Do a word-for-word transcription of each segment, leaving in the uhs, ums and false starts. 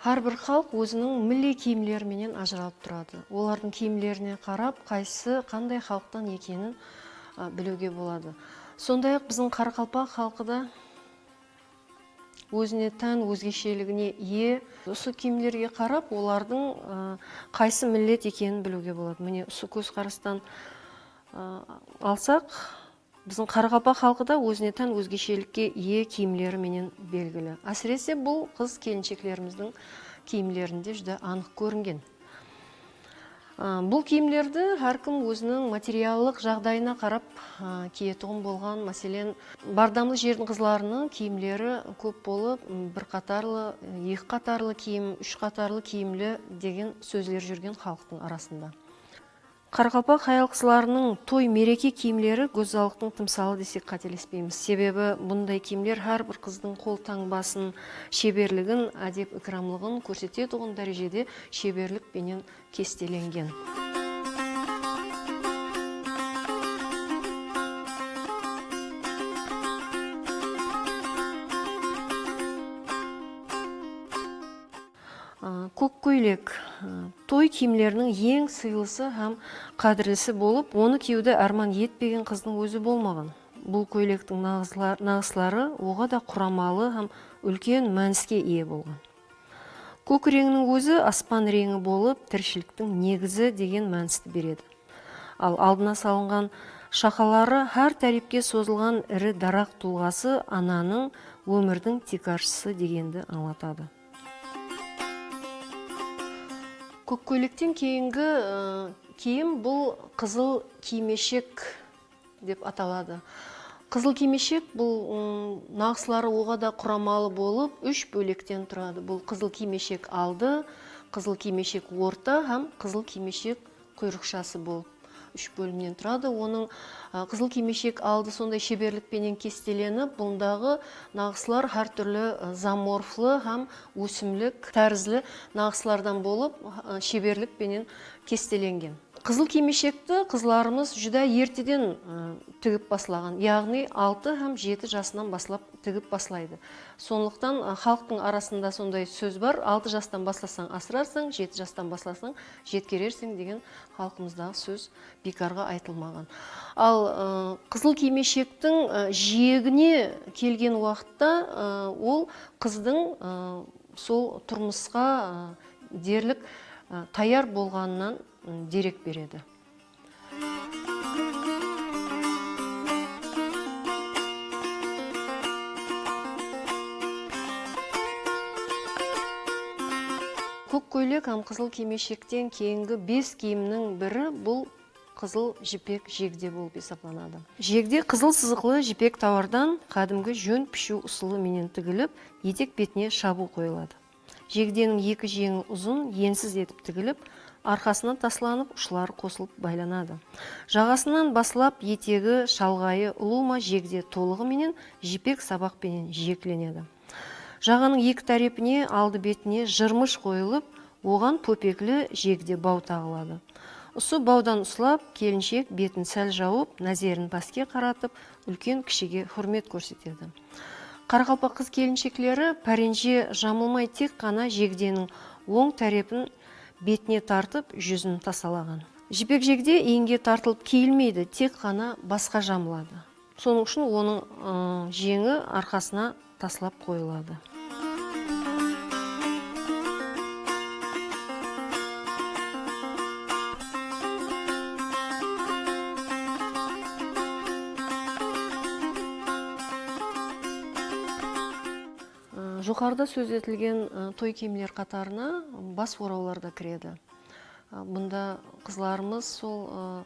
Hár bir xalıq óziniń milliy kiyimleri menen ajıralıp turadı. Olardıń kiyimlerine qarap, qaysı qanday xalıqtan ekenin, a, biliwge boladı. Sonday-aq, biziń qaraqalpaq xalqı da ózine tán ózgesheligine iye. Usı kiyimlerge qarap, olardıń, a, qaysı millet ekenin biliwge boladı. Mine, usı kózqarastan, a, alsaq, biziń qaraqalpaq xalqı da ózine tán ózgeshelikke iye kiyimleri menen belgili. Ásirese, bul qız-kelinsheklerimizdiń kiyimlerinde júdá anıq kóringen. A, bul kiyimlerdi hár kim óziniń materiallıq jaǵdayına qarap, a, kiyetuǵın bolǵan. Máselen, bardamlı jerdiń qızlarınıń kiyimleri kóp bolıp, m, bir qatarlı, eki qatarlı kiyim, úsh qatarlı kiyimli degen sózler júrgen xalıqtıń arasında. Qaraqalpaq hayal-qızlarınıń toy-mereke kiyimleri gózzallıqtıń tımsalı desek qátelespeymiz. Sebebi bunday kiyimler hár bir qızdıń qol tańbasın, sheberligin, ádep-ikramlıǵın kórsetetuǵın dárejede sheberlik penen kestelengen. A, kók kóylek, a, toy kiyimleriniń eń sıylısı hám qádirlisi bolıp, onı kiyiwdi árman etpegen qızdıń ózi bolmaǵan. Bul kóylektiń naǵısla-, naǵısları oǵada quramalı hám úlken mániske iye bolǵan. Kók reńniń ózi aspan reńi bolıp, tirishiliktiń negizi degen mánisti beredi. Al aldına salınǵan shaqaları hár tárepke sozılǵan iri daraq tulǵası ananıń, ómirdiń tiykarshısı degendi ańlatadı. Kók kóylekten keyingi, ı, kiyim bul qızıl kiymeshek dep ataladı. Qızıl kiymeshek bul, ım, naǵısları oǵada quramalı bolıp, úsh bólekten turadı. Bul qızıl kiymeshek aldı, qızıl kiymeshek orta hám qızıl kiymeshek quyrıqshası bolıp úsh bólimnen turadı. Onıń, a, qızıl kiymeshek aldı sonday sheberlik penen kestelenip, bundaǵı naǵıslar hár túrli, a, zoomorflı hám ósimlik tárizli naǵıslardan bolıp, a, sheberlik penen kestelengen. Qızıl kiymeshekti qızlarımız júdá erteden, a, tigip baslaǵan, yaǵnıy altı hám jeti jasınan baslap tigip baslaydı. Sonlıqtan, a, xalıqtıń arasında sonday sóz bar, "Altı jastan baslasań, asırarsań, jeti jastan baslasań, jetkererseń" degen xalqımızdaǵı sóz biykarǵa aytılmaǵan. Al, ı, qızıl kiymeshektiń, ı, jiyegine kelgen waqıtta, ı, ol qızdıń, ı, sol turmısqa, ı, derlik, ı, tayar bolǵanınan, ı, derek beredi. Kók kóylek hám qızıl kiymeshekten keyingi bes kiyimniń biri bul qızıl jipek jegde bolıp esaplanadı. Jegde qızıl sızıqlı jipek tawardan qádimgi jón pishiw usılı menen tigilip, etek betine shabıw qoyıladı. Jegdeniń eki jeńi uzın, ensiz etip tigilip, arqasına taslanıp, ushları qosılıp baylanadı. Jaǵasınan baslap etegi, shalǵayı ulıwma jegde tolıǵı menen jipek sabaq penen jiyeklenedi. Jaǵanıń eki tárepine, aldı betine jırmısh qoyılıp, oǵan pópekli jegde baw taǵıladı. Usı bawdan uslap, kelinshek betin sál jawıp, názerin páske qaratıp, úlken-kishige húrmet kórsetedi. Qaraqalpaq qız-kelinshekleri párenje jamılmay, tek ǵana jegdeniń oń tárepin betine tartıp, júzin tasalaǵan. Jipek jegde iyinge tartılıp kiyilmeydi, tek ǵana basqa jamıladı. Sonıń ushın onıń, ı, jeńi arqasına taslap qoyıladı. I, joqarıda sóz etilgen, ı, toy kiyimler qatarına bas orawlar da kiredi. I, bunda qızlarımız sol, ı,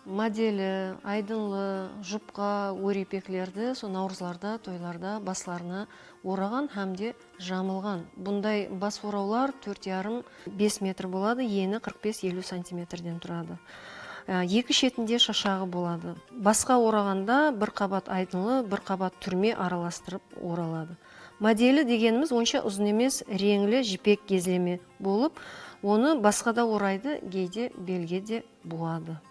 modeli, aydınlı, jupqa, óri ipeklerdi sol nawrızlarda, toylarda baslarına oraǵan hám de jamılǵan. Bunday bas orawlar tórt yarım, bes metr boladı, eni qırq bes, eliw santimetrden turadı. Á, eki shetinde shashaǵı boladı. Basqa oraǵanda bir qabat aydınlı, bir qabat túrme aralastırıp oraladı. Modeli degenimiz onsha uzın emes, reńli jipek gezleme bolıp, onı basqa da oraydı, geyde belge de buwadı.